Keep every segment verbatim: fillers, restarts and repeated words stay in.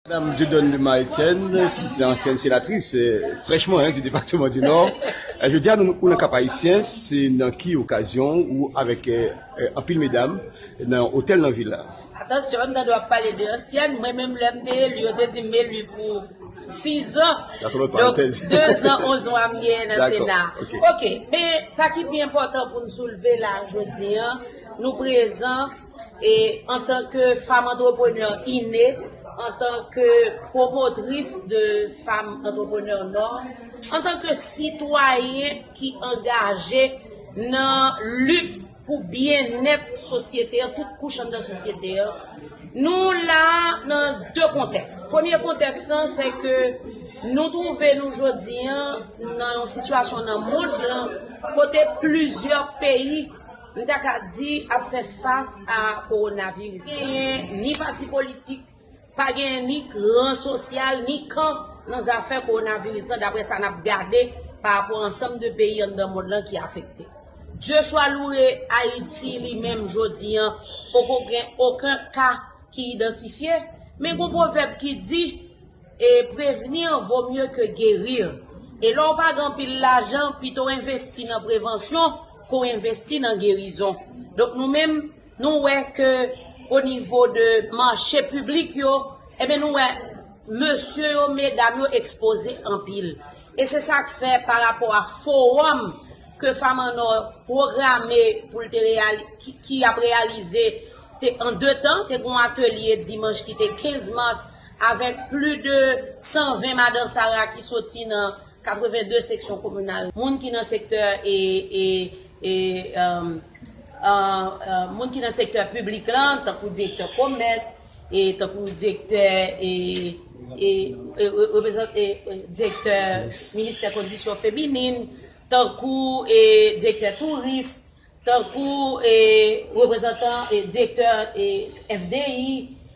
Madam Dieudonne Luma Etienne, se ansyèn senatris, eh, frèchman, hein, du département du Nord. Eh, jodi a, nou, ou nan Cap Haïtien, se nan ki okazyon ou avèk, eh, eh, anpil medam nan otèl nan vil la? Atansyon, m tande w ap pale de ansyèn, mwen menm lè m te eli, yo te di m eli pou sizan. Donk, dezan, onz mwa m genyen nan Sena. Ok, men sa ki pi enpòtan pou n soulve la jodi a, nou prezan e antanke fanm antreprenè ine, antanke pwomotris de fanm antreprenè Nò, antanke sitwayen ki angaje nan lit pou byennèt sosyete an, tout kouch anndan sosyete an, nou la nan de kontèks. Premye kontèks lan, se ke nou twouve nou jodi an nan yon sitiyasyon nan mond lan kote plizyè peyi, m ta ka di, ap fè fas a kowonaviris. Genyen ni pati politik, pa genyen ni ran sosyal, ni kan nan zafè kowonaviris lan, daprè sa n ap gade pa rapò ansanm de peyi anndan mond lan ki afekte. Dye swa louwe, Ayiti li menm jodi an poko gen okenn ka ki idantifye, men gon pwovèb ki di, e, prévenir vaut mieux que guérir. E lè w pa gen anpil lajan, pito w envesti nan prevansyon ke w envesti nan gerizon. Donk, nou menm, nou wè ke o nivo de mache piblik yo, ebyen, nou wè mesye yo, medam yo ekspoze anpil. E se sa k fè, pa rapò a fowòm ke Fanm an Nò pwograme pou l te reyali-, ki, ki ap reyalize, te an de tan, te gen yon atelye dimanch ki te kenz mas, avèk plis de san ven madan Sara ki soti nan katreven de seksyon kominal. Moun ki nan sektè e, e, e, um, uh, uh, moun ki nan sektè piblik lan, tankou direktè komès, e tankou direktè, e, e, e, re-, reprezant-, e, e, direktè ministè kondisyon feminin, tankou, e, direktè touris, tankou, e, reprezantan, e, direktè, e, F D I,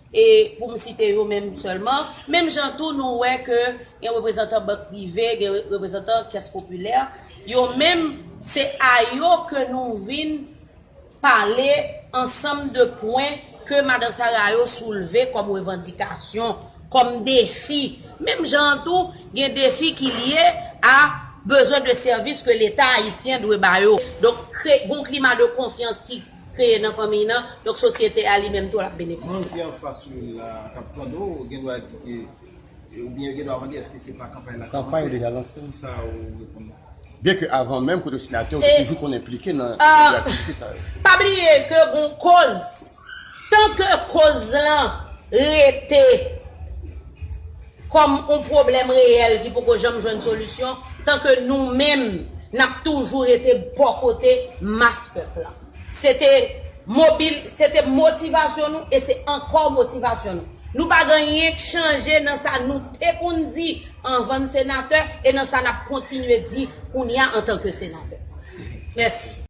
e pou m site yo menm sèlman. Menm jan tou, nou wè ke gen reprezantan bank prive, gen re-, reprezantan kès popilè. Yo menm, se a yo ke nou vin pale ansanm de pwen ke madan Sara yo soulve kòm revandikasyon, kòm defi. Menm jan an tou, gen defi ki lye a bezwen de sèvis ke Leta ayisyen dwe ba yo. Donk, kre-, gon klima de konfyans ki kreye nan fanmiy nan, donk sosyete a li menm tou l ap benefisye. Moun ki anfas ou la, k ap tande w, gen dwa di ke, e, oubyen gen dwa mande, èske se pa kanpay la ki kòmanse? Kanpay ou deja lanse. Sa ou reponn? Byen ke avan menm, kote senatè, ou te toujou konn enplike nan, nan aktivite sa yo. Pa bliye ke gon koz, tanke koz lan rete kòm yon pwoblèm reyèl ki poko janm jwenn solisyon, tanke nou menm, n ap toujou rete bò kote mas pèp la. Se te mobil-, se te motivasyon nou e se ankò motivasyon nou. Nou pa gen anyen k chanje nan sa nou te konn di anvan n senatè e nan sa n ap kontinye di kounye a antanke senatè. Mèsi.